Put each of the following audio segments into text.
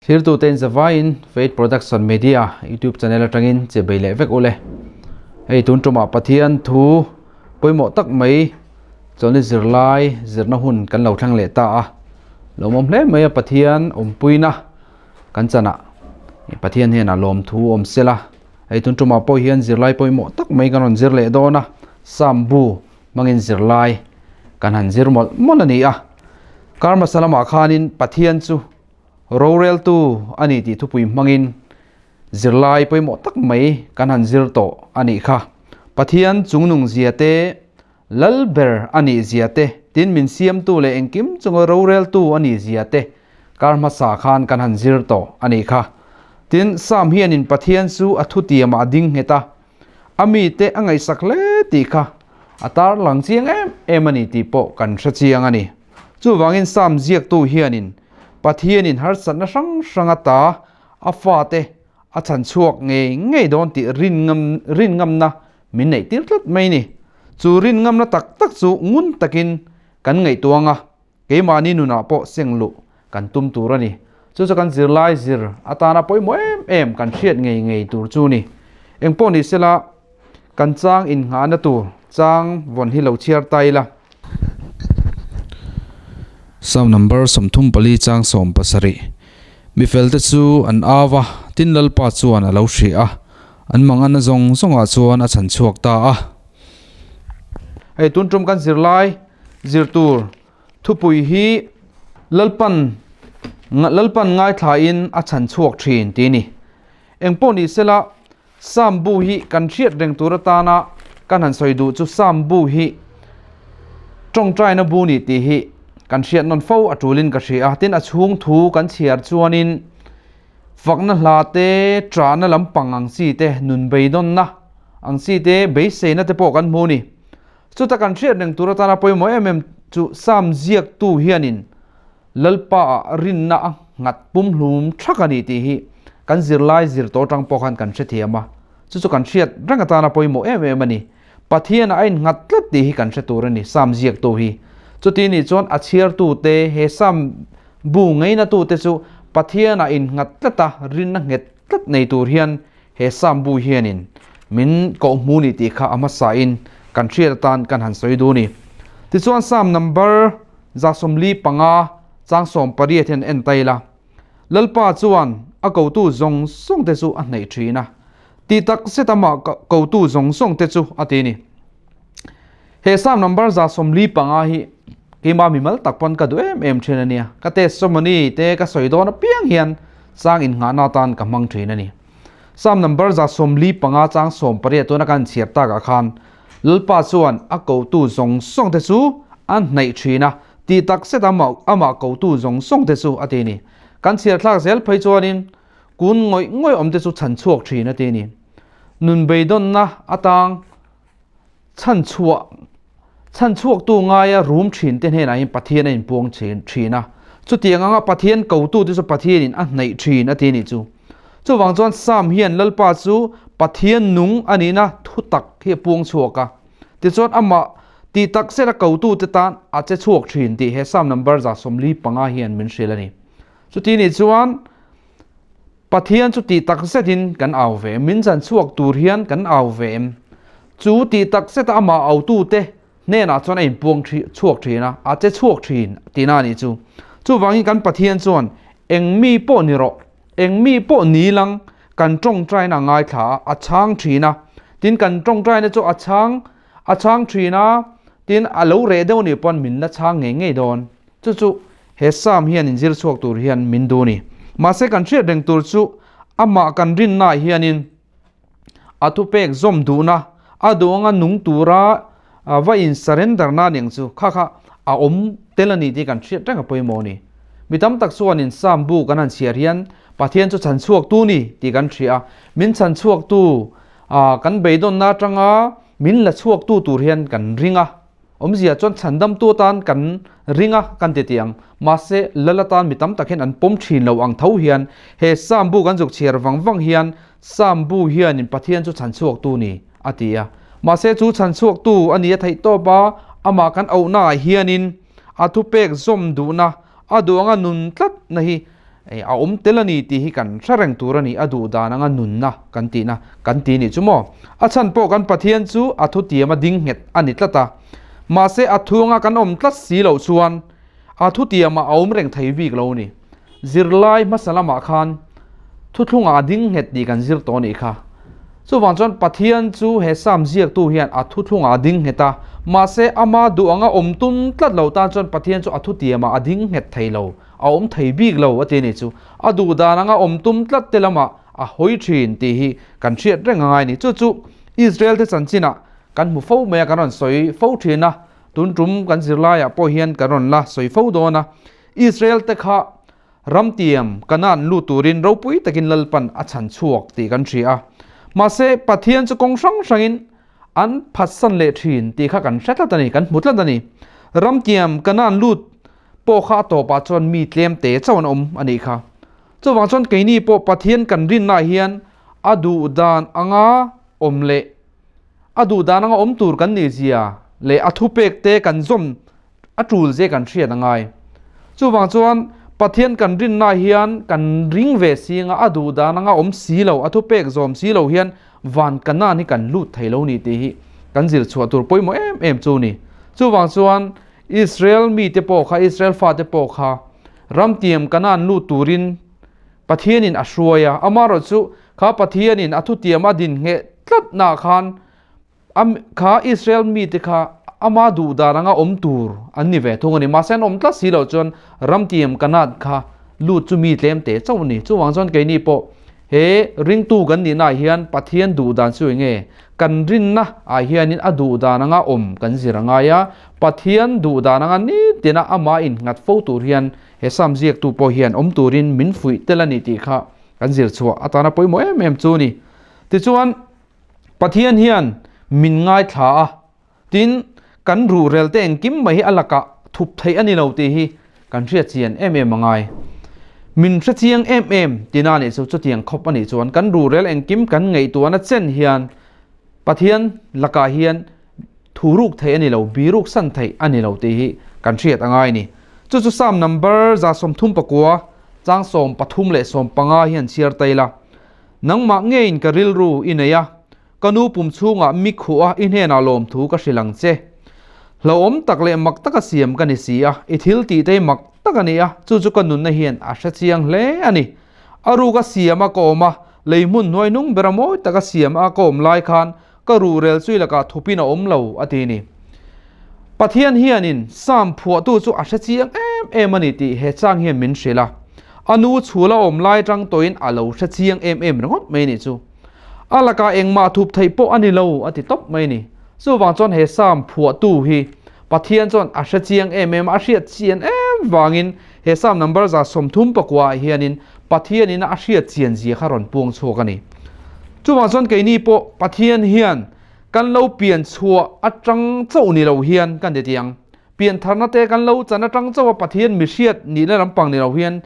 Thirtute in zavaiin Faith Production Media YouTube channel atangin che bei leh vek ule. Hei tun tumah Pathian thu pawimawh tak mai chawlhni zirlai zirna hun kan lo thleng leh ta a. Lawmawm hle mai a Pathian awmpuina kan chanah Pathian hian a lawmthu awm sela. Hei tun tumah pawh hian zirlai pawimawh tak mai kan rawn zir leh dawn a, Sam bu hmangin zirlai kan han zir mawlh mawlh a ni a. Kar hmasa lamah khanin Pathian chu roreltu a ni tih thupui hmangin zirlai pawimawh tak mai kan han zir tawh a nih kha. Pathian chungnung zia te, lal ber a nih zia te, tin min siamtu leh engkim chunga roreltu a nih zia te kar hmasa khan kan han zir tawh a nih kha. Tin, Sam hianin Pathian chu a thutiamah a ding nghet a, a mite a ngaihsak hle tih kha a tarlang chiang em em a ni tih pawh kan hre chiang a ni. Chuvangin Sam ziaktu hianin Pathianin harsatna hrang hrang ata a fate a chhan chhuak ngei ngei dawn tih rin rin ngamna min neih tir tlat mai ni. Chu rin ngamna tak tak chu ngun takin kan ngaihtuang a, Keimahni nunah pawh seng luh kan tum tur a ni. Chu chu kan zirlai zir atana pawimawh em em kan hriat ngei ngei tur chu ni. Engpawh ni sela kan chang innghahna tur chang vawn hi lo chhiar ta ila. Psalm number 34 chang 17 Mifelte chu an au a, tin Lalpa chuan a lo hria a, an manganna zawng zawngah chuan a chhan chhuak ta a. Hei tun tum kan zirlai Zir tur thupui hi Lalpan Lalpan ngaithlain a chhan chhuak thin tih a ni. Engpawh ni sela Sam bu hi kan hriat reng tur atana kan han sawi duh chu Sam bu hi tawngtaina bu ni tih hi kan hriat nawn fo a tulin ka hria a. Tin a chhung thu kan chhiar chuanin fakna hla te, tahna lampang ang chi te, nun beidawnna ang chi te, beiseina te pawh kan hmu a ni. Chuta kan hriat reng tur atana pawimawh em em chu Sam ziaktu hianin Lalpa-ah rinna a nghat pumhlum thak a ni tih hi kan zirlai zir tawh atang pawh khan kan hrethiam a, chu chu kan hriat reng atana pawimawh em em a ni. Pathianah a innghat tlat tih hi kan hre tur a ni Sam ziaktu hi. Chuti nih chuan a chhiartute he Sam bu ngeinatute chu Pathianah innghat tlata rinna nghet tlat nei tur hian He Sam bu hianin min kohhmu ni tih kha a hmasain kan hriat atan kan han sawi duh a ni. Tichuan Sam number 45 chang 18 hian en ta ila, Lalpa chuan a kotu zawng zawng te chu a hnaih thin a, tih tak zet amah kotu zawng zawng te chu a ti a ni. He Sam number 45 hi keimah mimal tak pawn ka duh em em thin a nia. Ka testimony te ka sawi dawn apiang hian chang innghahna atan ka hmang thin a ni. Sam number 45 chang 18 tuna kan chhiar takah khan Lalpa chuan a kotu zawng zawng te chu a hnaih thin a, tih tak zet amah amah kotu zawng zawng te chu a ti a ni. Kan chhiar thlak zel phei chuanin kun ngawih ngawih awm te chu chhan chhuak thin a ti a ni. Nun beidawnna atang Chhan chhuah chhan chhuaktu ngaia rum thin te hnenah hian Pathian a inpuang thin thin a. Chutiang anga Pathian kotu te chu Pathianin a hnaih thin a ti a nih chu. Chuvang chuan Sam hian Lalpa chu Pathian nung a nihna thu tak hi a puang chhuak a. Tichuan amah tih tak zet a kotu te tan a che chhuak thin tih he Sam number 45 hian min hrilh a ni. Chuti nih chuan Pathian chu tih tak zetin kan au ve em? Min chan chhuak tur hian kan au ve em? Chu tih tak zeta amah autute hnenah chuan a inpuang chhuak thin a, a che chhuak thin tihna a nih chu. Chuvangin kan Pathian chuan eng mi pawh ni rawh, eng mi pawh ni lang kan tawngtaina a ngaithla a, a chhang thin a. Tin, kan tawngtaina chu a chhang a chhang thin a, tin a lo reh deuh nih pawn min la chhang ngei ngei dawn. Chu chu he Psalm hian inzir chhuak tur hian min duh a ni. Mahse kan hriat reng tur chu amah kan rinnaah hianin a thupek zawm duhna, a duh anga nung tura va in surrender na aniang chu kha kha a awm tel a ni tih kan hriat reng a pawimawh a ni. Mi tam tak chuanin Psalm bu kan han chhiar hian Pathian chu chhan chhuaktu ni tih kan hria a, min chhan chhuaktu kan beidawnna atanga min la chhuaktu tur hian kan ring a. Awmzia chuan chhandamtu atan kan ring a kan ti tih ang. Mahse, lal atan mi tam tak hian an pawm thin lo ang tho hian he Psalm bu kan zuk chhiar vang vang hian Psalm bu hianin Pathian chu chhanchhuaktu ni a ti a. Mahse, chu chhanchhuaktu a ni a theih tawp a, amah kan auhnaah hianin a thupek zawm duhna, a duh anga nun tlatna hi a awm tel a ni tih hi kan hre reng tur a ni, a duh dan anga nunna kan tihna kan ti nih chu maw. A chhan pawh kan Pathian chu a thutiam a ding nghet a ni tlat a, mahse a thu anga kan awm tlat si loh chuan a thutiamah a awm reng thei bik lo a ni. Zirlai hmasa lamah khan thuthlungah a ding nghet tih kan zir tawh a nih kha. Chuvang chuan Pathian chu he Psalm ziaktu hian a thuthlungah a ding nghet a, mahse ama duh anga awm tum tlat lo tan chuan Pathian chu a thutiamah a ding nghet thei lo, a awm thei bik lo a ti a nih chu. A duh dan anga awm tum tlat te lamah a hawi thin tih hi kan hriat reng a ngai a ni. Chu chu Israel te chanchinah kan hmu fo mai a, kan rawn sawi fo thin a, tun tum kan zirlaiah pawh hian kan rawn la sawi fo dawn a. Israel te kha ramtiam Kanaan lut turin ropui takin Lalpan a chhan chhuak tih kan hria a. Mahse, Pathian chu kawng hrang hrangin an phatsan leh thin tih kha kan hre tlat a ni, kan hmu tlat a ni. Ramtiam Kanaan lut pawh kha a tawpah chuan mi tlem te chauh an awm a nih kha. Chuvang chuan keini pawh Pathian kan rinnaah hian a duh dan anga awm leh a duh dan anga awm tur kan nih zia leh a thupek te kan zawm a tul ze kan hriat a ngai. Chuvang chuan Pathian kan rinna hian kan ring ve si anga a duh dan anga awm si lo, a thupek zawm si lo hian van Kanaan hi kan lut thei lo ni tih hi kan zir chhuah tur pawimawh em em chu ni. Chuvang chuan Israel mite pawh kha, Israel fate pawh kha ramtiam Kanaan lut turin Pathianin a hruai a, amaherawhchu kha Pathianin a thutiam a din ngheh tlatnaah khan A kha Israel mite kha ama duh dan anga awm tur an ni ve thung a ni. Mahse an awm tlat si loh chuan ramtiam Kanaan kha lut chu mi tlem teh chauh a ni. Chuvang chuan keini pawh he ringtu kan nihnaah hian Pathian duh dan chu eng nge? Kan rinna ah hianin a duh dan anga awm kan zir a ngai a, Pathian duh dan anga nitina amah innghat fo tur hian he Psalm ziaktu pawh hian awm turin min fuih tel a ni tih kha kan zir chhuah atana pawimawh em em chu a ni. Tichuan. Pathian hian min ngaithla a, tin, kan ruhrel te engkim mai hi a lakah thup theih a ni lo tih hi kan hriat chian em em a ngai. Min hre chiang em em tina nih chu chutiang khawp a nih chuan kan ruhrel engkim kan ngaihtuahna chen hian Pathian lakah hian thu ruk theih a ni lo, biruk san theih a ni lo tih hi kan hriat a ngai a ni. Chu chu Psalm number 39 chang 13 leh 15 hian chhiar ta ila. Nangmah ngeiin ka rilru i nei a, ka nu pum chhungah mi khuh a i hnenah lawmthu ka hrilh ang che. Hlauhawm tak leh mak taka siam ka ni si a, i thil tih te hi mak tak a ni a, chu chu ka nunna hian a hre chiang hle a ni. A ruk a siam a ka awm a, lei hmun hnuai nung bera mawi taka siam a ka awm lai khan ka ruhrel chui lakah thupin a awm lo a ti ni. Pathian hianin Psalm phuahtu chu a hre chiang em em a ni tih he chang hian min hrilh a. A nu chhul a awm lai tang tawhin a lo hre chiang em em ringawt mai nih chu. A lakah engmah thup theih pawh a ni lo a ti tawp mai ni. Chuvang chuan he Psalm phuahtu hi Pathian chuan a hre chiang em em a, a hriat chian em vangin he Psalm number 39 ah hianin Pathianin a hriat chian zia kha rawn puang chhuak a ni. Chuvang chuan keini pawh Pathian hian kan lo pian chhuah atang chauh ni lo hian kan ti tiang. Pian tharna te kan lo chan atang chauh a Pathian mihriat nihna lampang ni lo hian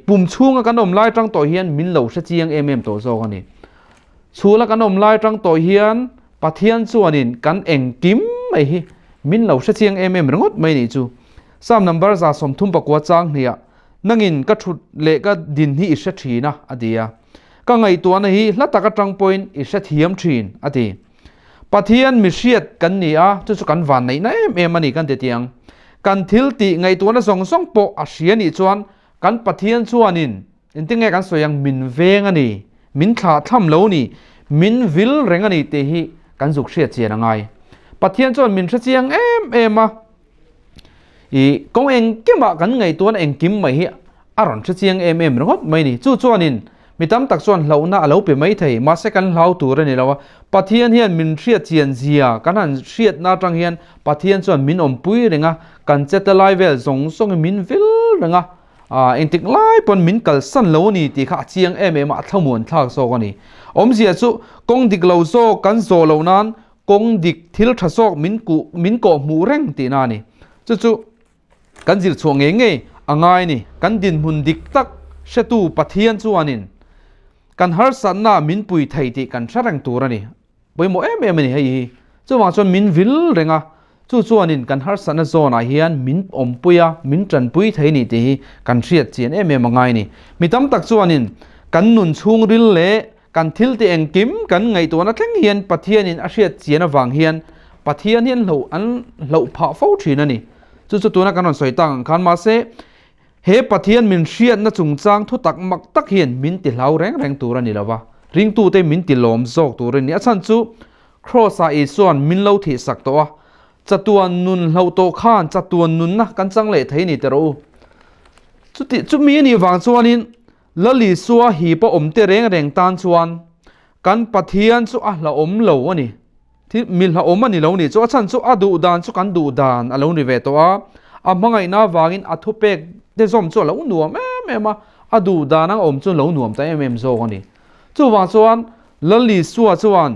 pum chhunga kan awm lai atang tawh hian min lo hre chiang em em tawh zawk a ni. Chhula kan awm lai atang tawh hian Pathian chuanin kan engkim mai hi min lo hre chiang em em ringawt mai nih chu. Psalm number 39 chang hniah Nangin ka thut leh ka din hi i hre thin a, a ti a. Ka ngaihtuahna hi hla tak atang pawhin i hre thiam thin, a ti. Pathian mi hriat kan ni a, chu chu kan vanneihna em em a ni kan ti tiang. Kan thil tih ngaihtuahna zawng zawng pawh a hria nih chuan kan Pathian chuanin engtin nge kan sawi ang min veng a ni, min thlah thlam lo ni, min vil reng a ni tih hi kan zuk hriat chian a ngai. Pathian chuan min hre chiang em em a. I kawng engkimah kan ngaihtuahna engkim mai hi a rawn hre chiang em em ringawt mai ni. Chu chuanin mi tam tak chuan hlauhna a lo pe mai thei, mahse kan hlau tur a ni lo a. Pathian hian min hriat chian zia kan han hriatna atang hian Pathian chuan min awmpui reng a, kan che ta lai vel zawng zawngin min vil reng a, engtik lai pawn min kalsan lo a ni tih kha a chiang em em a, a thlamuan thlak zawk a ni. Awmzia chu kawng dik lo zawk kan zawh loh nan Kawng dik thil tha zawk min kuh min kawh hmuh reng tihna a ni. Chu chu kan zir chhuah ngei ngei a ngai a ni. Kan dinhmun dik tak hretu Pathian chuanin kan harsatna min pui thei tih kan hre reng tur a ni. Pawimawh em em a ni hei hi. Chuvang chuan min vil reng a. Chu chuanin kan harsatna zawnah hian min awmpui a, min tanpui thei ni tih hi kan hriat chian em em a ngai ni. Mi tam tak chuanin kan nun chhungril leh kan thil tih engkim kan ngaihtuahna thleng hian Pathianin a hriat chian avang hian Pathian hi an hloh an hloh phah fo thin a ni. Chu chu tuna kan rawn sawi tak ang khan mahse he Pathian min hriatna chungchang thutak mak tak hian min ti hlau reng reng tur a ni lo va, ringtute min ti lawm zawk tur a ni. A chhan chu Kraws-ah Isua'n min lo thihsak tawh a, chatuan nun hloh tawh khan chatuan nunna kan chang leh thei ni teh rawh u. Chuti chumi a nih vang chuanin Lal Isua hip a awm te reng reng tan chuan kan Pathian chu a hlauhawm lo a ni. Thil mi hlauhawm a ni lo ni chu a chhan chu a duh dan chu kan duh dan a lo ni ve tawh a, a hmangaihna avangin a thupek te zawm chu a lo nuam em em a, a duh dan ang awm chu lo nuam ta em em zawk a ni. Chuvang chuan Lal Isua chuan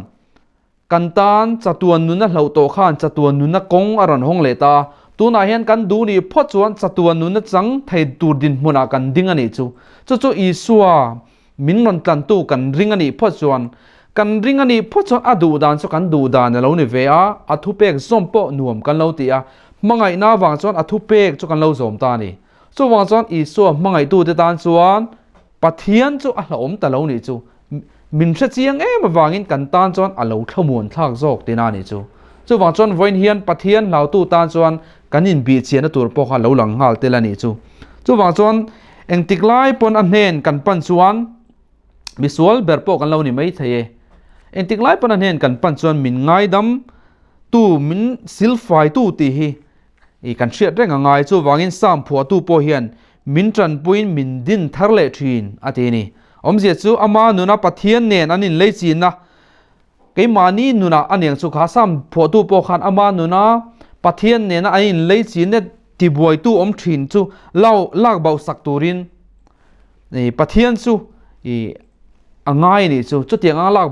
kan tan chatuan nuna hloh tawh khan chatuan nuna kawng a rawn hawng leh ta a, tunah hian kan duh nih phawt chuan chatuan nuna chang thei tur dinhmunah kan ding a nih chu. Chu chu Isua min rawn tlantu kan ring a nih phawt chuan, kan ring a nih phawt chuan a duh dan chu kan duh dan a lo ni ve a, a thupek zawm pawh nuam kan lo ti a, hmangaihna avang chuan a thupek chu kan lo zawm ta a ni. Chuvang chuan Isua hmangaihtute tan chuan Pathian chu a hlauhawm ta lo nih chu. Min hre chiang em avangin kan tan chuan a lo thlamuan thlak zawk tina nih chu. Chuvang chuan vawiin hian Pathian hlautu tan chuan kan inbihchiahna tur pawh kha lo lang nghal tel a nih chu. Chuvang chuan engtik lai pawn a hnen kan pan chuan misual ber pawh kan lo ni mai thei e. Engtik lai pawn a hnen kan pan chuan min ngaidam tu, min silfaitu tih hi I kan hriat reng a ngai, chuvangin Sam phuahtu pawh hian min tanpuiin min din thar leh thin a ti a ni. Awmzia chu ama nuna Pathian nen an inlei chinna keimahni nunah a niang chu kha Sam phuahtu pawh khan ama nuna Pathian nena an inlei chinna tibuaitu awm thin chu lo lak bauh sak turin i Pathian chu i a ngai a nih chu, chutiang anga lak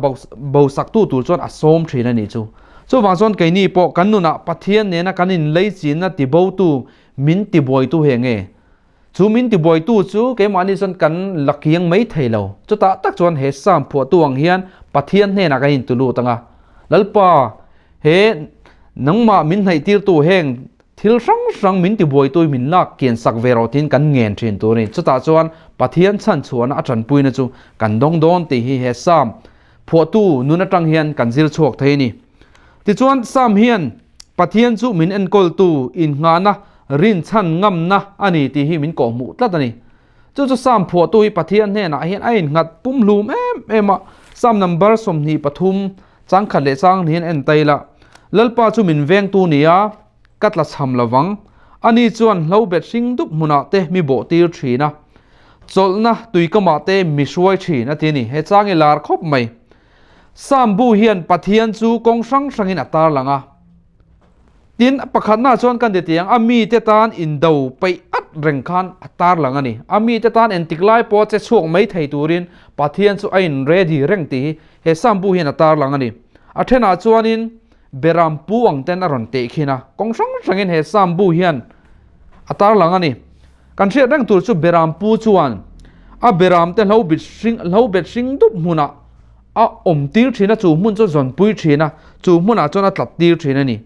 bo saktu tur chuan a sawm thin a nih chu. Chuvang chuan keini pawh kan nunah Pathian nena kan inlei chinna tibotu min tibuaitu hi enge? Chu min tibuaitu chu keimahni chuan kan la kiang mai thei lo. Chutah tak chuan he Psalm phuahtu ang hian Pathian hnenah kan intulut anga, Lalpa, he nangmah min hnaihtirtu heng Thil hrang hrang min tibuaitui min lak kian sak ve rawh tiin kan ngen thin tur a ni. Chutah chuan Pathian chhan chhuahna a tanpuina chu kan dawng dawn tih hi he Psalm phuahtu nun atang hian kan zir chhuak thei a ni. Tichuan Psalm hian Pathian chu min enkawltu innghahna rinchhan ngamna a ni tih hi min kawhhmuh tlat a ni. Chu chu Psalm phuahtu hi Pathian hnenah hian a innghat pumhlum em em a. Psalm number 23 Changkhat leh chang hian en ta ila, Lalpa chu min vengtu nia, ka tla chham lo vang. Ani chuan hlo bet hring dup hmunah te mi bawh tir thin a, chawlhna tuikamah te mi hruai thin a ti a ni. He chang i lar khawp mai. Psalm bu hian Pathian chu kawng hrang hrangin a tarlang a. Tin, pakhatnaah chuan kan ti tiang, a mite tan indo peih at reng khan a tarlang a ni. A mite tan entik lai pawha che chhuak mai thei turin Pathian chu a in ready reng tih hi he Psalm bu hian a tarlang a ni. A thenah chuanin Beram pu ang ten a rawn teh khin a, kawng hrang hrangin he Psalm bu hian a tarlang a ni. Kan hriat reng tur chu Beram pu chuan a Beram te hlo bit hring hlo bet hring dup hmunah a awm tir thin a, chu hmun chu zawnpui thin a, chu hmunah chuan a tlat tir thin a ni.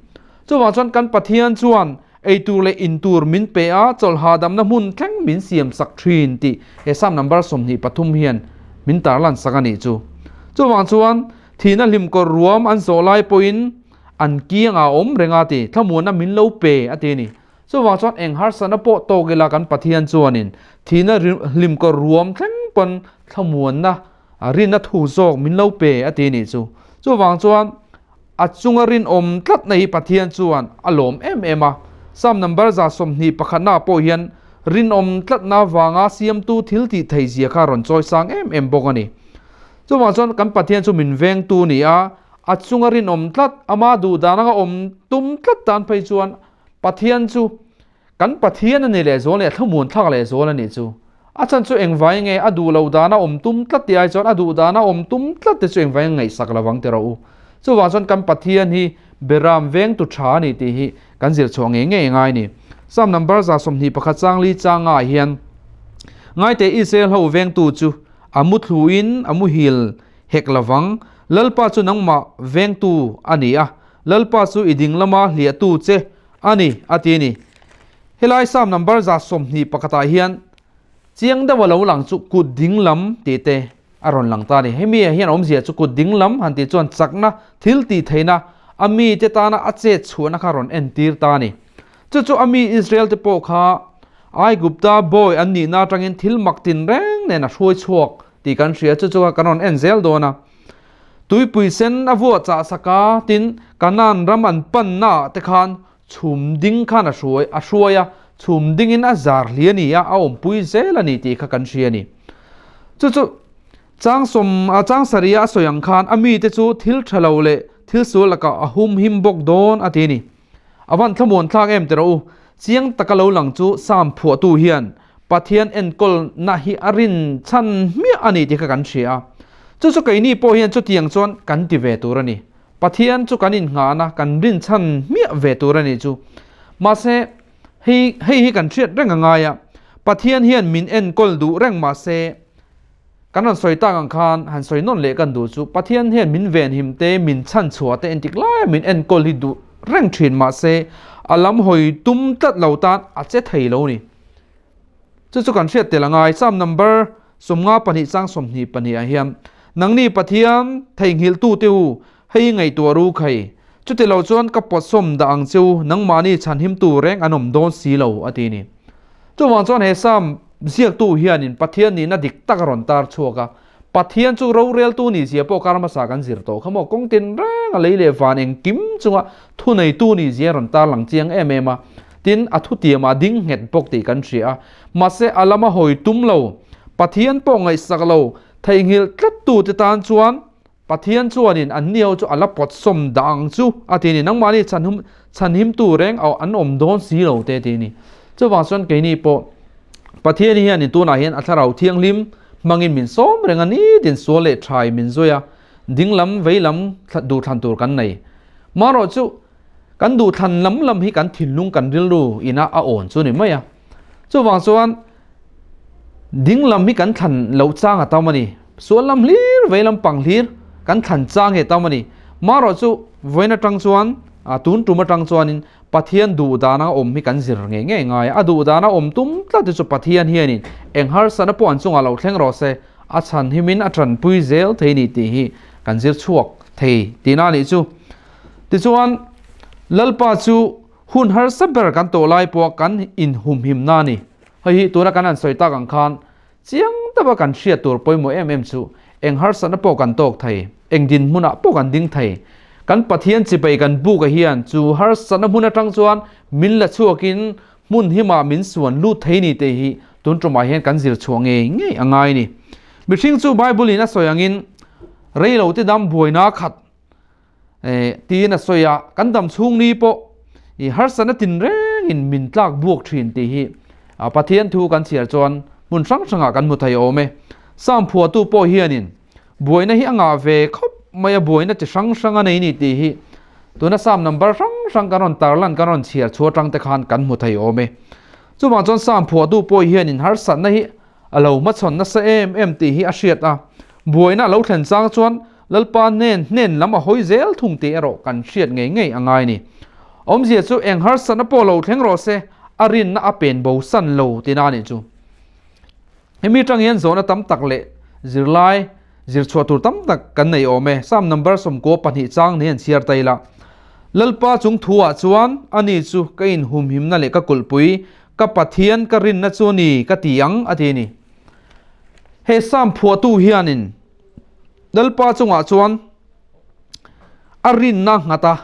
Chuvang chuan kan Pathian chuan eitur leh intur min pe a, chawlha damna hmun thleng min siam sak thin tih he Psalm number 23 hian min tarlan sak a nih chu. Chuvang chuan thihna hlimkawr ruam an zawh lai pawhin an kiangah a awm reng a ti, thlamuanna min lo pe a ti a ni. Chuvang chuan eng harsatna pawh tawk ila kan Pathian chuanin thihna hlimkawr ruam thleng pawn thlamuanna A rinna thu zawk min lo pe a ti nih chu. Chuvang chuan a chunga rinawm tlatna hi Pathian chuan a lawm em em a. Psalm number 21 na pawh hian rinawm tlatna vanga siamtu thil tih thei zia kha rawn chawi sang em em bawk a ni. Chuvang chuan kan Pathian chu min vengtu ni a, a chunga rinawm tlat, ama duh dan anga awm tum tlat tan phei chuan Pathian chu Kan Pathian a ni leh zual leh thlamuan thlak leh zual a nih chu. A chan chu engvai nge a duh lo dana awm tum tlat tih ai chuan a duh dana awm tum tlat te chu engvai nge ngaihsak lo ang ti rawh u. Chuvang chuan kan Pathian hi Beram vengtu tha a ni tih hi kan zir chhuah ngei ngei ngai a ni. Psalm number 21 chang li changa ah hian Ngaite Israel ho vengtu chu a mu thluin a muhil hek lovang, Lalpa chu nangmah vengtu a ni a. Lalpa chu i ding lama hliahtu che a ni, a ti a ni. Helai Psalm number 21 ah hian chiang deuha lo lang chu kut ding lam tih te a rawn lang ta a ni. Hemi ah hian awmzia chu kut ding lam han tih chuan chakna, thil tih theihna, a mite tana a chet chhuahna kha rawn entir ta a ni. Chu chu a mi Israel te pawh kha Aigupta bawi an nihna atangin thil mak tin reng nen a hruai chhuak tih kan hria. Chu chu kan rawn en zel dawn a. Tuipui sen a vuah chah sak a, tin Kanaan ram an panna ah te khan chhum ding khan a hruai a hruai a, chhum dingin a zar hli a ni a, a awmpui zel a ni tih kha kan hria a ni. Chu chu chang sawm a chang sarih a a sawi ang khan a mite chu thil tha lo leh thil sual lakah a hum him bawk dawn a ti a ni. A van thlamuan thlak em tiraw u, chiang taka lo lang chu Sam phuahtu hian Pathian enkawlna hi a rin chhan hmiah a ni tih kha kan hria a. Chu chu keini pawh hian chutiang chuan kan ti ve tur a ni. Pathian chu kan innghahna kan rin chhan hmiah ve tur a ni chu. Mahse, hei hei hi kan hriat reng a ngai a, Pathian hian min enkawl duh reng mahse, Kan rawn sawi tak ang khan han sawi nawn leh kan duh chu Pathian hian min venhim te, min chhanchhuah te entik laia min enkawl hi duh reng thin mahse a lam hawi tum tlat lo tan a che thei lo ni. Chu chu kan hriat tel a ngai. Psalm number 52 chang 22 ah hian Nangni Pathian theihnghilh tu te u, hei ngaihtuah ru khai. Chuti lo chuan ka pawtsawm dah ang che u, nangmahni chhanhim tu reng an awm dawn si lo a ti ni. Chuvang chuan he Psalm ziaktu hianin Pathian nihna dik tak a rawn tar chhuak a, Pathian chu roreltu nih zia pawh kar hmasa kan zir tawh kha maw, kawng tin reng a lei leh van engkim chunga thuneitu nih zia a rawn tar lang chiang em em a, tin a thutiamah ding nghet bawk tih kan hria a, mahse a lama hawi tum lo, Pathian pawh ngaihsak lo, theihnghilh tlattute tan chuan Pathian chuanin an niau chu a la pawt sawm dah ang chu a ti a ni. Nangmahni chhanhum chhanhimtu reng a an awm dawn si lo te a ti a ni. Chuvang chuan keini pawh Pathian hianin tunah hian a thlarau thianghlim hmangin min sawm reng a nitin sual leh thai min zui a, dinglam veilam duhthlan tur kan nei. Marawh chu kan duhthlan lam lam hi kan thinlung kan rilru ina a awn chu ni mai a. Chuvang chuan Dinglam hi kan thlan loh chang a tam a ni. Sual lam hlir, vei lam pang hlir kan thlan chang hi a tam a ni. Marawh chu vawiin atang chuan, tun tum atang chuanin Pathian duh dana awm hi kan zir ngei ngei ngai a. A duh dana awm tum tlat hi chu Pathian hianin eng harsatna pawh an chungah lo thleng rawh se, a chhan himin a tanpui zel thei ni tih hi kan zir chhuak thei tihna a nih chu. Tichuan, Lalpa chu Hun harsa ber kan tawh lai pawh kan inhumhimna a ni. Hei hi tuna kan han sawi tak ang khan chiang deuha kan hriat tur pawimawh em em chu eng harsatna pawh kan tawk thei, eng dinhmunah pawh kan ding thei. Kan Pathian chipei kan buka hian chu harsatna hmun atang chuan min la chhuakin hmun himah min suan lut thei ni tih hi tun tumah hian kan zir chhuah ngei ngei a ngai a ni. Mihring chu Bible in a sawi angin reilote dam buaina khat Tiin a sawi a, kan dam chhung ni pawh i harsatna tin rengin min tlak buak thin tih hi Pathian thu kan chhiar chuan hmun hrang hrangah kan hmu thei awm e. Sam phuahtu pawh hianin buaina hi a ngah ve khawp mai a, buaina chi hrang hrang a nei ni tih hi tuna Sam number hrang hrang kan rawn tarlan kan rawn chhiar chhuah atang te khan kan hmu thei awm e. Chuvang chuan Sam phuahtu pawh hianin harsatna hi A lo hmachhawn nasa em em tih hi a hriat a, buaina a lo thlen chang chuan Lalpa hnen hnen lam a hawi zel thung tih erawh kan hriat ngei ngei a ngai ni. Awmzia chu eng harsatna pawh lo thleng rawh se, a rinna a pen bo san lo tina a nih chu. Hemi atang hian zawhna tam tak leh zirlai zirchhuah tur tam tak kan nei awm e. Psalm number 12 chang ni an chhiar ta ila. Lalpa chung thu ah chuan ani chu ka inhumhimna leh ka kulhpui Ka Pathian ka rinna chu ni ka ti ang a ti a ni. He Psalm phuahtu hianin Lalpa chungah chuan a rinna nghat a,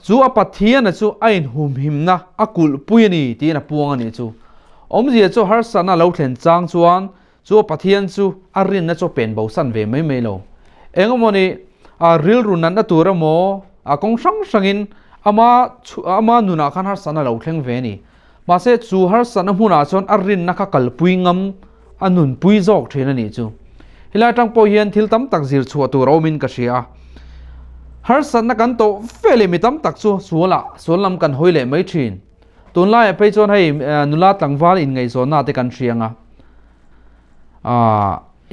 chu a Pathiana chu a inhumhimna a kulhpui a ni tiin a puang a nih chu. Awmzia chu harsatna lo thlen chang chuan Chu a Pathian chu a rinna chu a pen bosan ve mai mai lo. Engemawni a rilru natna tur emaw a kawng hrang hrangin ama ama nunah khan harsatna lo thleng ve a ni. Mahse chu harsatna hmunah chuan a rinna kha kalpui ngam a nunpui zawk thin a nih chu. Helai atang pawh hian thil tam tak zir chhuah tur a awmin ka hria a. Harsatna kan tawh ve leh mi tam tak chu sualah sual lam kan hawi leh mai thin. Tunlaiah phei chuan hei nula tlangval inngaihzawnna te kan hria ang a.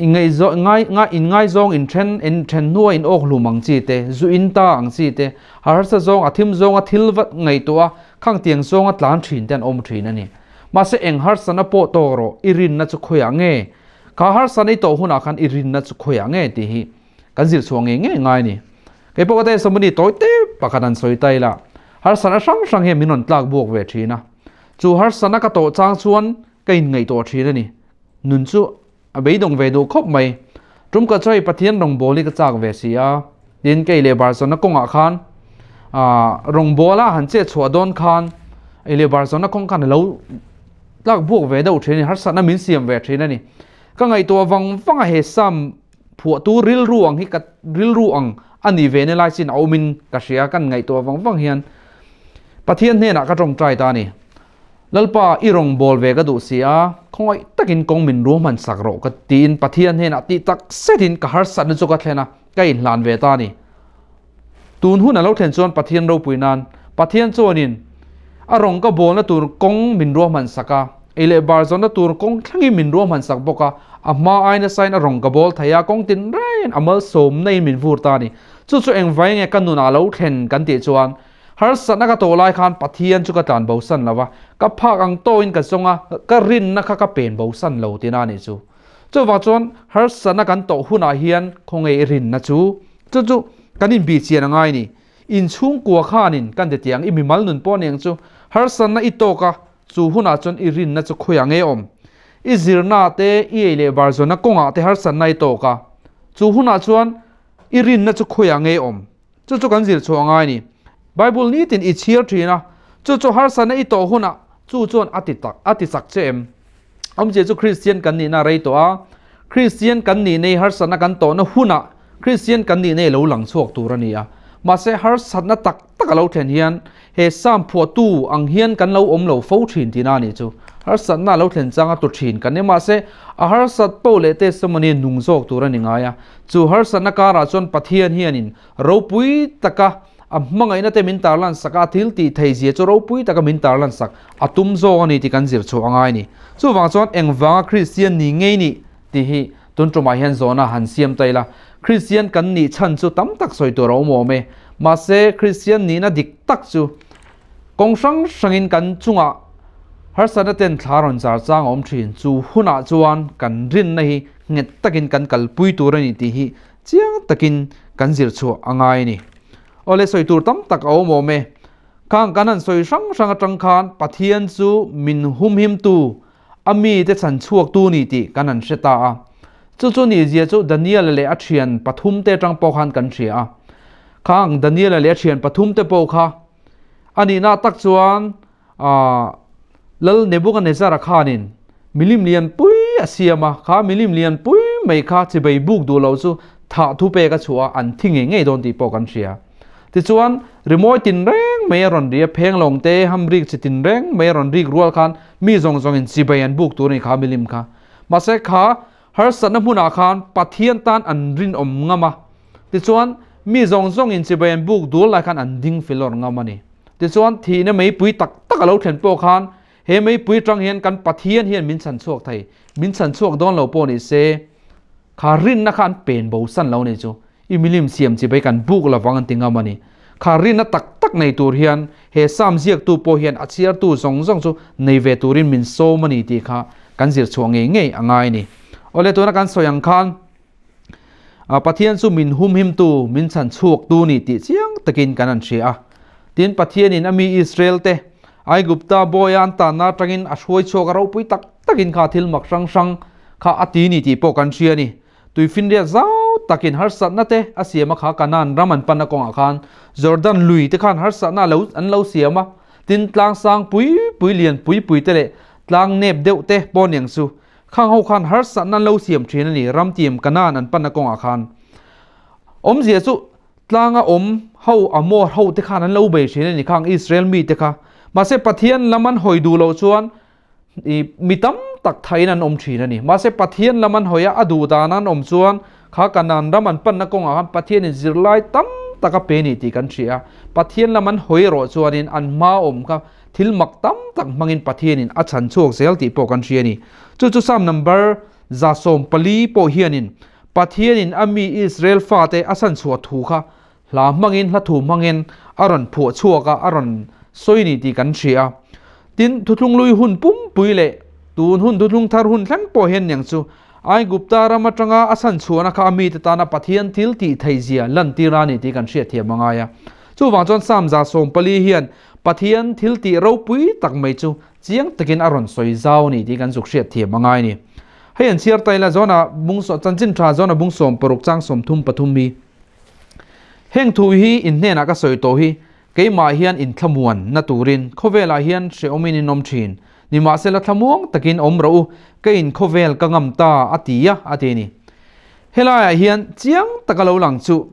Ingaihzaw ngai ngai inngaizawng inthen inthen hnua in awk hlum ang chi te, zu in ta ang chi te, harsa zawng a thim zawnga thil vat ngaihtuah a, khang tiang zawnga tlan thin te an awm thin a ni. Mahse eng harsana pawh tawk rawh, i rinna chu khawiah nge? Kha harsana i tawh hunah khan i rinna chu khawiah nge tih hi kan zir chhuah ngei ngei ngai a ni. Kei pawh ka te somebody tawi te pakhat an sawi ta ila, harsana hrang hrang hian min rawn tlak buak ve thin a. Chu harsana ka tawh chang chuan ka inngaihtuah thin a ni. Nun chu a beidawng ve duh khawp mai. Tum ka chawi Pathian rawngbâwl hi ka châk ve si a, tin kei leh Barcelona kawngah khan rawngbâwl a han chet chhuah dawn khan ei leh Barcelona kawng khan a lo tlak buak ve deuh thin a ni, harsatna min siam ve thin a ni. Ka ngaihtuah vang vang a he Sam phuahtu rilru ang hi ka rilru ang a ni ve nilai chin a awmin ka hria kan ngaihtuah vang vang hian Pathian hnenah ka tawngtai ta a ni. Lalpa, i rawngbâwl ve ka duh si a, khawngaih takin kawng min ruahman sak rawh ka tiin Pathian hnenah tih tak zetin ka harsatna chu ka thlen a, ka inhlan ve ta a ni. Tun hun a lo thlen chuan Pathian ropui nan Pathian chuanin a rawng ka bawlna tur kawng min ruahman sak a, ei leh bar zawnna tur kawng thlengin min ruahman sak bawk a, a hma ai nasain a rawng ka bawl thei a, kawng tin rengin a malsawmna in min vur ta a ni. Chu chu engvai nge ka nunah a lo thlen kan tih chuan Harsatna ka tawh lai khan Pathian chu ka tlan bosan lo va, ka phak ang tawhin ka zawng a, ka rinna kha ka pen bosan lo tina a nih chu. Chuvang chuan harsatna kan tawh hunah hian khawnge i rinna chu? Chu chu kan inbih chian a ngai ni. Inchhungkua khanin kan ti tiang i mimal nun pawh aniang chu harsatna i tawk a, chu hunah chuan i rinna chu khawiah nge awm? I zirna te, i ei leh bar zawnna kawngah te harsatna i tawk a, chu hunah chuan i rinna chu khawiah nge awm? Chu chu kan zir chhuah ngai ni. Bible nitin i chhiar thin a, chu chu harsatna i tawh hunah chu chuan a ti tak, a ti chak che em? Awmzia chu Kristian kan nihna a rei tawh a, Kristian kan nih nei harsatna kan tawhna hunah Kristian kan nih nei lo lang chhuak tur a ni a. Mahse harsatna tak tak a lo thlen hian he Psalm phuahtu ang hian kan lo awm lo fo thin tihna a nih chu. Harsatna a lo thlen changa tu thin kan ni. Mahse a harsat poh leh testimony nung zawk tur a ni ngai a. Chu harsatna karah chuan Pathian hianin ropui taka a hmangaihna te min tarlan sak a, a thil tih thei zia chu ropui taka min tarlan sak a tum zawk a ni tih kan zir chhuah a ngai a ni. Chuvang chuan engvanga Kristian ni ngei nih tih hi tun tumah hian zawhna han siam ta ila. Kristian kan nih chhan chu tam tak sawi tur a awm awm e. Mahse Kristian nihna dik tak chu kawng hrang hrangin kan chungah harsatna ten thla rawn zar chang a awm thin. Chu hunah chuan kan rinna hi nghet takin kan kalpui tur a ni tih hi chiang takin kan zir chhuah a ngai a ni. Awle sawi tur tam tak a awm awm e. Khang kan han sawi hrang hrang atang khan Pathian chu min humhimtu, a mite chhan chhuaktu ni tih kan han hre ta a. Chu chu ni zia chu Daniel-a leh a thian pathumte atang pawh khan kan hria a. Khang Daniel-a leh a thian pathumte pawh kha a nihna tak chuan Aaa Lal Nebuchadnezzar-a khanin milim lian pui a siam a, kha milim lian pui mai kha chibei buk duh loh chu thah thu pek a chhuah a, an thi ngei ngei dawn tih pawh kan hria. Tichuan, rimawi tin reng mai a rawn ri a, phenglawng te, hamrik chi tin reng mai a rawn rik rual khan mi zawng zawngin chibei an buk tur a ni kha milim kha. Mahse kha harsatna hmunah khan Pathian tan an rinawm ngam a, tichuan mi zawng zawngin chibei an buk dul lai khan an ding filawr ngam a ni. Tichuan, thihna meipui tak tak a lo thlen pawh khan he meipui atang hian kan Pathian hian min chhan chhuak thei, min chhan chhuak dawn lo pawh ni se, kha rinna kha an pen bo san lo ni chu i milim siam chi bai kan buk lovang an ti ngam a ni. Kha rinna tak tak nei tur hian he Psalm ziaktu pawh hian a chhiartu zawng zawng chu nei ve turin min sawm a ni tih kha kan zir chhuah ngei ngei a ngai a ni. Awle tuna kan sawi ang khan Pathian chu min humhimtu, min chhan chhuaktu ni tih chiang takin kan han hria a. Tin, Pathianin a mi Israel-te Aigupta bawia an tanna atangin a hruai chhuak a ropui tak takin kha thil mak hrang hrang kha a ti ni tih pawh kan hria a ni. Tuifinriat zau takin harsatna te a siam a kha Kanaan ram an panna kawngah khan Jordan lui te khan harsatna lo an lo siam a. Tin, tlang sang pui pui lian pui pui te leh tlang nep deuh te pawh niang chu Khang ho khan harsatna an lo siam thin a ni, ramtiam Kanaan an panna kawngah khan. Awmzia chu tlanga awm ho Amor ho te khan an lo bei thin a ni khang Israel mite kha. Mahse Pathian lam an hawi duh loh chuan i mi tam tak thaiin an awm thin a ni. Mahse Pathian lam an hawi a, a duh dan an awm chuan kha Kanaan ram an panna kawngah khan Pathianin zirlai tam tak a pe ni tih kan hria a. Pathian lam an hawi erawh chuanin an hma awm kha Thil mak tam tak hmangin Pathianin a chhan chhuak zel tih pawh kan hria a ni. Chu chu Psalm number 14 pawh hianin Pathianin a mi Israel fate a chhanchhuah thu kha hla hmangin, hla thu hmangin a rawn phuah chhuak a, a rawn sawi ni tih kan hria a. Tin, thuthlunglui hun pumpui leh tun hun thuthlung thar hun thleng pawh hian niang chu Aigupta ram atanga a chhanchhuahna kha a mite tana Pathian thil tih theihzia lantir a ni tih kan hriatthiam a ngai a. Chuvang chuan Psalm 140 hian Pathian thil tih ropui tak mai chu chiang takin a rawn sawi zau a ni tih kan zuk hriatthiam a ngai a ni. Hei an chhiar ta ila Jona bung chanchin tha Jona bung 16 chang 33 hi. Heng thu hi in hnenah ka sawi tawh hi keimah hian in thlamuan na turin khawvelah hian hrehawmin in awm thin. Nimahsela thlamuang takin awm rawh u, ka in khawvel ka ngam ta a ti a, a ti a ni. Helaiah hian chiang taka lo lang chu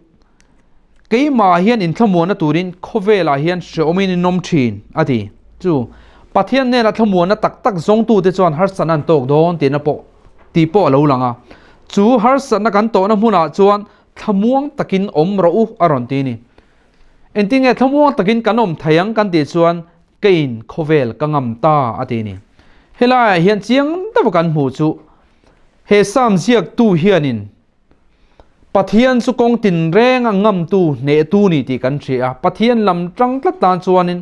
keimah hian in thlamuan na turin khawvelah hian hrehawmin in awm thin a ti. Chu Pathian hnena thlamuanna tak tak zawngtute chuan harsatna an tawk dawn tihna pawh tih pawh a lo lang a. Chu harsatna kan tawhna hmunah chuan thlamuang takin awm rawh u a rawn ti a ni. Engtin nge thlamuang takin kan awm thei ang kan tih chuan keiin khawvel ka ngam ta a ti a ni. Helaiah hian chiang deuha kan hmuh chu he Psalm ziaktu hianin Pathian chu kawng tinreng a ngamtu hnehtu ni tih kan hria a, Pathian lam tang tlat tan chuanin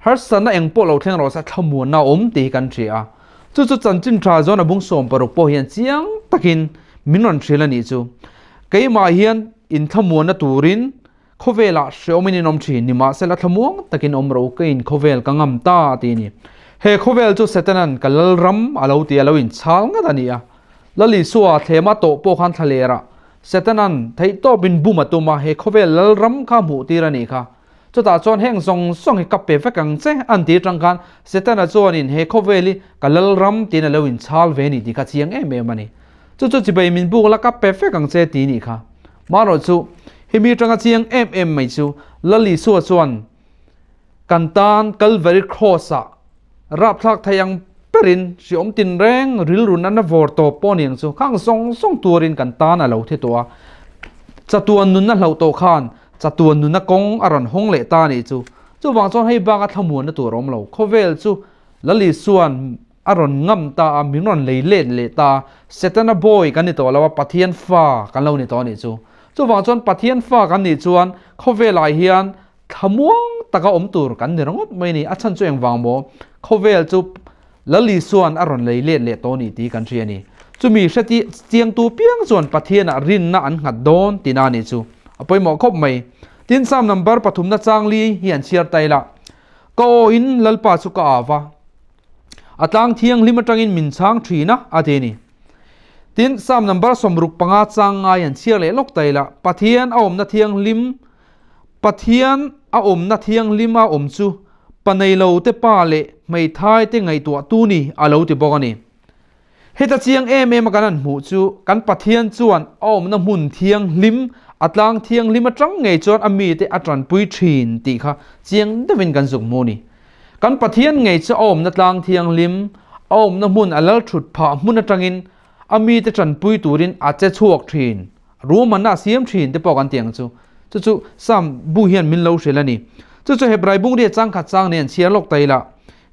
harsatna eng pawh lo thleng rawh se thlamuanna a awm tih hi kan hria a. Chu chu chanchin tha zawn a bung 60 pawh hian chiang takin min rawn hrilh a nih chu. Keimah hian inthlamuanna turin khawvelah hreawmin in awm thin, nimahsela thlamuang takin awm rawh u, ka in khawvel ka ngam ta a ti a ni. He khawvel chu Setanan ka lalram a lo ti a, lo inchhal ngat a ni a. Lal Isua thlema tawh pawh khan thlalerah Setanan theihtawpin bum a tum a, he khawvel lalram kha hmuh tir a nih kha. Chutah chuan heng zawng zawng hi ka pe vek ang che an ti atang khan Setana chuanin he khawvel hi ka lalram tiin a lo inchhal ve a ni tih kha chiang em em a ni. Chu chu chibei min buk la ka pe vek ang che ti nih kha. Marawh chu hemi atanga chiang em em mai chu Lal Isua chuan kan tan Calvary Cross ah rapthlak thei ang perin hriawm tinreng rilru nana vawr tawp pawh aniang chu khang zawng zawng tuarin kan tan a lo thi tawh a. Chatuan nunna hlauh tawh khan chatuan nunna kawng a rawn hawng leh ta anih chu. Chuvang chuan hei baka thlamuanna tur a awm lo. Khawvel chu Lal Isua'n a rawn ngam ta a, min rawn lei let leh ta a, Setana bawi kan ni tawh lo a, Pathian fa kan lo ni tawh anih chu. Chuvang chuan Pathian fa kan nih chuan khawvelah hian thlamuang taka awm tur kan ni ringawt mai a ni. A chhan chu engvang maw? Khawvel chu Lal Isua'n a rawn lei let leh tawh a ni tih kan hria a ni. Chumi hre chiangtu piang chuan Pathianah rinna an nghat dawn tihna a nih chu. A pawimawh khawp mai. Tin, Psalm number pathumna chang li hi an chhiar ta ila, Ka aw in Lalpa chu ka au va, a tlang thianghlim atangin min chhang thin a, a ti a ni. Tin, Psalm number 65 chang ngai an chhiar leh lawk ta ila, Pathian a awmna thianghlim, Pathian a awmna thianghlim a awm chu paneilo te pa leh hmeithai te ngaihtuah tu ni a lo ti bawk a ni. Heta chiang em em a kan han hmuh chu kan Pathian chuan a awmna hmun thianghlim, a tlang thianghlim atang ngei chuan a mite a tanpui thin tih kha chiang deuhin kan zuk hmu a ni. Kan Pathian ngei chu a awmna tlang thianghlim, a awmna hmun a lal thut phah hmun atangin a mite tanpui turin a che chhuak thin. Ruahmanna a siam thin te pawh kan ti ang chu. Chu chu Psalm bu hian min lo hrilh a ni. Chu chu Hebrai bungria changkhat chang nen chhiar lawk ta ila.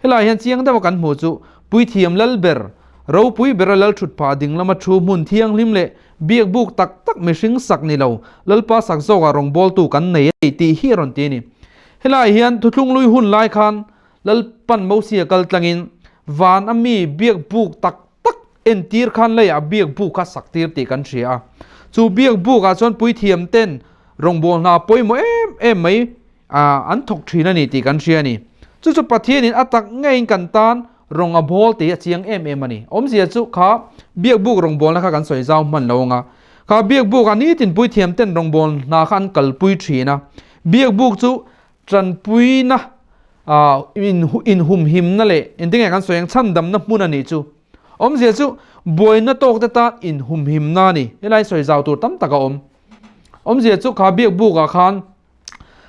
Helai hian chiang deuha kan hmuh chu Puithiam Lalber, ropui bera lal thut phah ding lama thu hmun thianghlim leh biak buk tak tak mihring sak ni lo, Lalpa sak zawkah rawngbawltu kan nei a ni tih hi a rawn ti a ni. Helai hian thuthlunglui hun lai khan Lalpan Mosia kal tlangin van a mi biak buk tak tak entir khan leiah biak buk kha sak tir tih kan hria a. Chu biak buk ah chuan puithiam ten rawngbâwl hna pawimawh em em mai an thawk thin a ni tih kan hria a ni. Chu chu Pathianin a tak ngeiin kan tan rawng a bawl tih a chiang em em a ni. Awmzia chu kha biak buk rawngbawlna kha kan sawi zau hman lo ang a. Kha biak buk ah nitin puithiam ten rawngbâwl hna kha an kalpui thin a. Biak buk chu Tanpuina inhumhimna leh engtinge kan sawi ang chhandamna hmun a nih chu. Awmzia chu buaina tawk te tan inhumhimna a ni. Helai sawi zau tur tam tak a awm. Awmzia chu kha biak bukah khan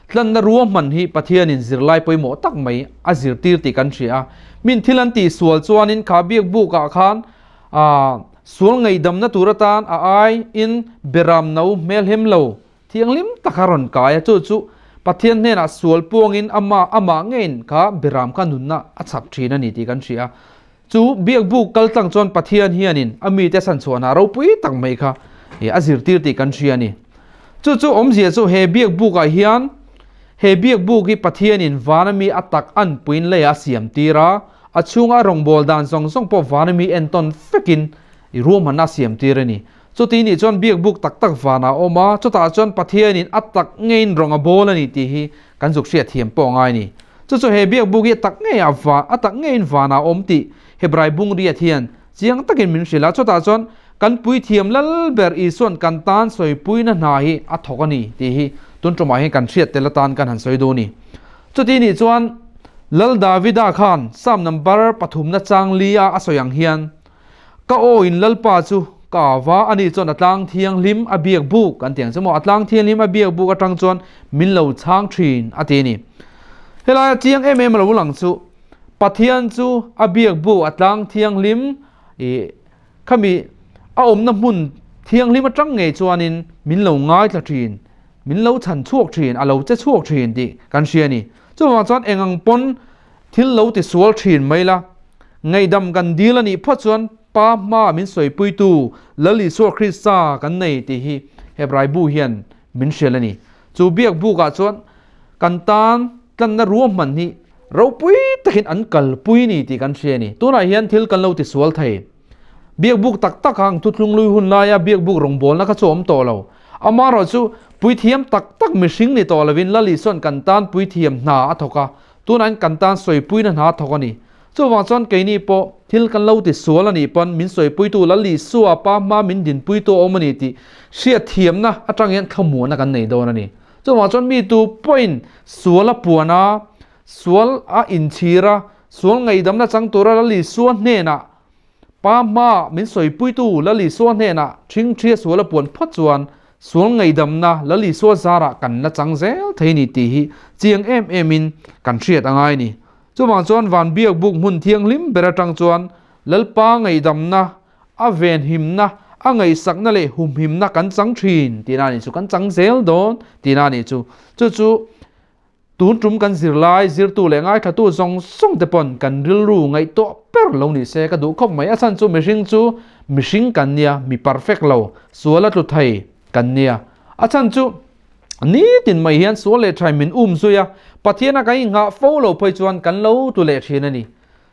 tlanna ruahman hi Pathianin zirlai pawimawh tak mai a zirtir tih kan hria a. Min thil an tihsual chuanin kha biak bukah khan sual ngaihdamna tur atan a aiin beram no hmelhem lo Thianghlim taka rawn kai a, chu chu Pathian hnenah sual puangin ama amah ngeiin kha beram kha nunna a chhak thin a ni tih kan hria. Chu biakbuk kal tlang chuan Pathian hianin a mite chhanchhuahna ropui tak mai kha a zirtir tih kan hria a ni. Chu chu awmzia chu he biakbukah hian he biakbuk hi Pathianin vana mi a tak anpuiin leiah a siam tir a, a chhunga a rawngbâwl dan zawng zawng pawh vana mi entawn vekin i ruahmanna a siam tir a ni. Chuti nih chuan biakbuk tak tak vanah a awm a, chutah chuan Pathianin a tak ngeiin rawng a bâwl a ni tih hi kan zuk hriat thiam pawh a ngai a ni. Chu chu he biakbuk hi a tak ngei a van a tak ngeiin vanah a awm tih Hebrai bung riat hian chiang takin min hrilh a, chutah chuan kan puithiam lal ber Isua'n kan tan sawipuina hna hi a thawk a ni tih hi tun tumah hian kan hriat tel atan kan han sawi duh a ni. Chuti nih chuan Lal Davida khan Psalm number pathumna chang li a a sawi ang hian, Ka aw in Lalpa chu ka au va, ani chuan a tlang thianghlim a biak buk an ti ang chu maw, a tlang thianghlim a biak buk atang chuan min lo chhang thin a ti a ni. Helaia chiang em em a lo lang chu Pathian chu a biak buk a tlang thianghlim ih khami a awmna hmun thianghlim atang ngei chuanin min lo ngaithla thin, min lo chhan chhuak thin, a lo che chhuak thin tih kan hria a ni. Chuvang chuan eng ang pawn Thil lo ti sual thin mai la. Ngaihdam kan dil a nih phawt chuan Pa hmaa min sawipuitu Lal Isua Krista kan nei tih hi Hebrai bu hian min hrilh a ni. Chu biak bukah chuan kan tan tlanna ruahman hi ropui takin an kalpui ni tih kan hria a ni. Tunah hian thil kan lo ti sual thei. Biakbuk tak tak ang thuthlung lui hun laia biakbuk rawngbawlna kha chu a awm tawh lo. Amaherawh chu puithiam tak tak mihring ni tawh lovin Lal Isua'n kan tan puithiam hna a thawk a, Tunah kan tan sawipuina hna thawk a ni. Chuvang chuan keini pawh thil kan lo ti sual a nih pawn min sawipuitu Lal Isua pa hma min dinpuitu a awm a ni tih hriatthiamna atang hian thlamuanna kan nei dawn a ni. Chuvang chuan mi tu pawhin sual a puan a, sual a inchhir a, sual ngaihdamna chang tura Lal Isua hnenah Pa hma min sawipuitu Lal Isua hnenah ṭhingṭhia sual a puan phawt chuan sual ngaihdamna Lal Isua zarah kan la chang zel thei ni tih hi chiang em emin kan hriat a ngai ni. Chuvang chuan van biakbuk hmun thianghlim ber atang chuan Lalpa ngaihdamna, a venhimna, a ngaihsakna leh humhimna kan chang ṭhin tihna a nih chu, kan chang zel dawn tihna a nih chu. Chu chu Tun tum kan zirlai, zirtu leh ngaithlatu zawng zawng te pawn kan rilru ngaihtuah ber lo ni se ka duh khawp mai. A chhan chu mihring chu mihring kan nia, mi perfect lo, sual a tlu thei kan nia. A chhan chu nitin mai hian sual leh thai min um zui a, Pathian a kan inghah fo lo phei chuan kan lo tlu leh thin a ni.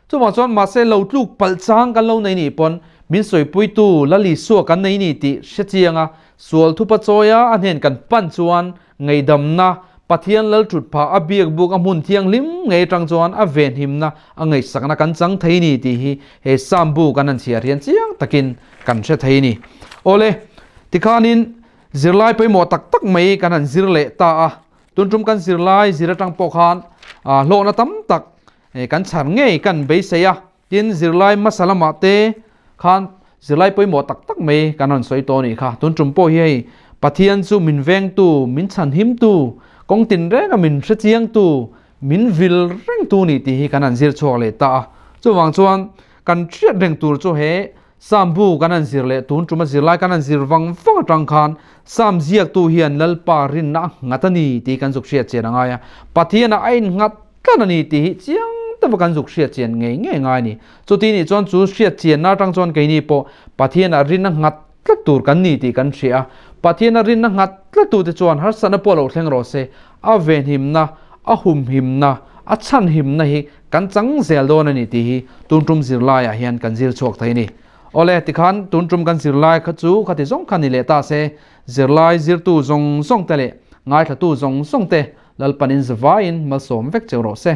Chuvang chuan mahse lo tluk palh chang kan lo nei nih pawn min sawipuitu Lal Isua kan nei ni tih hre chiang a, sual thupa chawia a hnen kan pan chuan ngaihdamna Pathian Lal thut phah a biak buk a hmun thianghlim ngei atang chuan a venhimna a ngaihsakna kan chang thei ni tih hi he Psalm bu kan han chhiar hian chiang takin kan hre thei ni. Awle, tikhanin zirlai pawimawh tak tak mai kan han zir leh ta a, tun tum kan zirlai zir atang pawh khan hlawhna tam tak Kan chhar ngei kan beisei a, tin zirlai hmasa lamah te khan zirlai pawimawh tak tak mai kan rawn sawi tawh a nih kha. Tun tum pawh hi hei Pathian chu min vengtu, min chhanhimtu, kawng tinrenga min hrechiangtu, min vil rengtu nih tih hi kan han zir chhuak leh ta a. Chuvang chuan kan hriat reng tur chu he Psalm bu kan han zir leh tun tuma zirlai kan han zir vang vang atang khan Psalm ziaktu hian Lalpa rinna a nghat a ni tih kan zuk hriat chian a ngai a. Pathianah a innghat tlat a ni tih hi chiang deuha kan zuk hriat chian ngei ngei ngai a ni. Chuti nih chuan chu hriat chianna atang chuan keini pawh Pathianah rinna nghat tlat tur kan ni tih kan hria a. Pathiana rinna nghat tlattute chuan harsatna pawh lo thleng rawh se, a venhimna, a humhimna, a chhanhimna hi Kan chang zel dawn a ni tih hi tun tum zirlaiah hian kan zir chhuak thei a ni. Awle, tikhan tun tum kan zirlai kha chu khati zawng kha ni leh ta se, zirlai zirtu zawng zawng te leh ngaithlatu zawng zawng te Lalpanin zavaiin malsawm vek cheu rawh se.